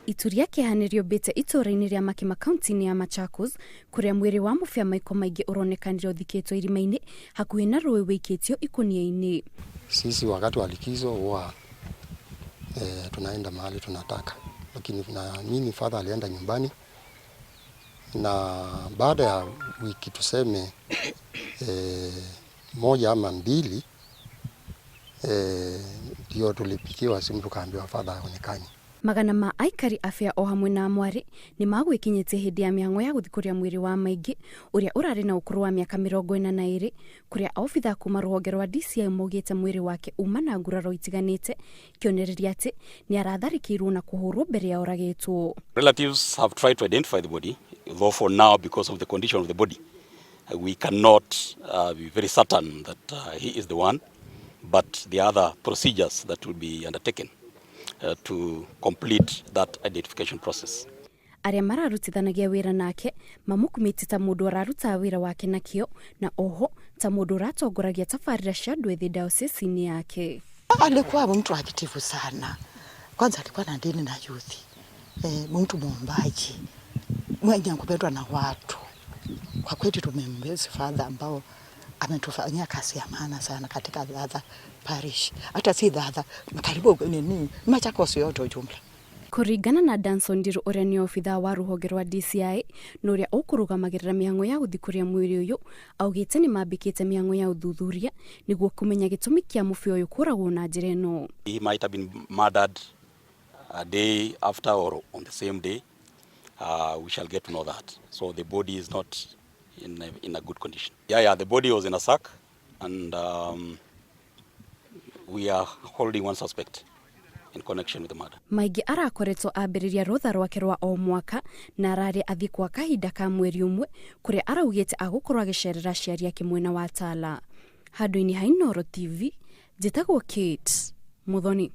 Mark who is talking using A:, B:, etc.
A: Itu rĩa kĩeha nĩ rĩũmbĩte itũũra-inĩ rĩa Makima kaunti-inĩ ya Machakos kũrĩa mwĩrĩ wa mũbĩa Michael Maingĩ ũronekanire ũthikĩtwo irima-inĩ hakuhĩ na rũĩ wĩikĩtio ikũnia-inĩ.
B: Sisi wakati wa likizo huwa tunaenda mahali tunataka, lakini na mimi father alienda nyumbani, na baada ya wiki tuseme 1 ama 2, ndio tulipigiwa simu tukaambiwa father haonekani.
A: Magana ma aikari a o hamwe na mwarĩ nĩ magwĩkinyĩtie hĩndĩ ya mĩhang'o ya gũthikũria mwĩrĩ wa Maingĩ ũrĩa ũrarĩ na ũkũrũ wa mĩaka 42, kũrĩa obitha kuma rũhonge rwa DCI maugĩte mwĩrĩ wake uma na nguraro itiganĩte, kĩonereria atĩ nĩ aratharĩkĩirwo na kũhũrwo mbere ya oragĩtwo.
C: Relatives have tried to identify the body, though for now, because of the condition of the body, we cannot be very certain that he is the one, but the other procedures that will be undertaken to complete that identification process.
A: Arĩa mararutithanagia wĩra nake mamũkumĩtie ta mũndũ ũrarutaga wĩra wake na kĩo na oho ta mũndũ ũratongoragia tabarĩra cia andũ ethĩ diocese-inĩ yake.
D: Alikuwa mtu active sana. Kwanza alikuwa na dini na youth. Mtu mwombaji mwenye kupendwa na watu. Kwa kweli tumemmiss father ambao ametufanyia kazi ya maana sana katika Thatha parish. Hata si Thatha, karibu nini Machakos yote ujumla.
A: Kũringana na Danson Ndiru ũrĩa nĩ obithaa wa rũhonge rwa DCI na ũrĩa ũkũrũgamagĩrĩra mĩhang'o ya gũthikũria mwĩrĩ ũyũ, augĩte nĩ mambĩkĩte mĩhang'o ya ũthuthuria nĩguo kũmenya gĩtũmi kĩa mũbĩa ũyũ kũragwo na njĩra ĩno.
C: He might have been murdered a day after or on the same day. We shall get to know that. So the body is not in a good condition. Yeah, the body was in a sack, and we are holding one suspect in connection with the murder.
A: Maingĩ arakoretwo ambĩrĩria rũtha rwake rwa o mwaka na ararĩ athiĩ kwa kahinda ka mweri ũmwe kũrĩa araugĩte agũkorwo agĩcerera aciari ake mwena wa Tala. Handũ-inĩ ha Inooro TV, njĩtagwo Kate Muthoni.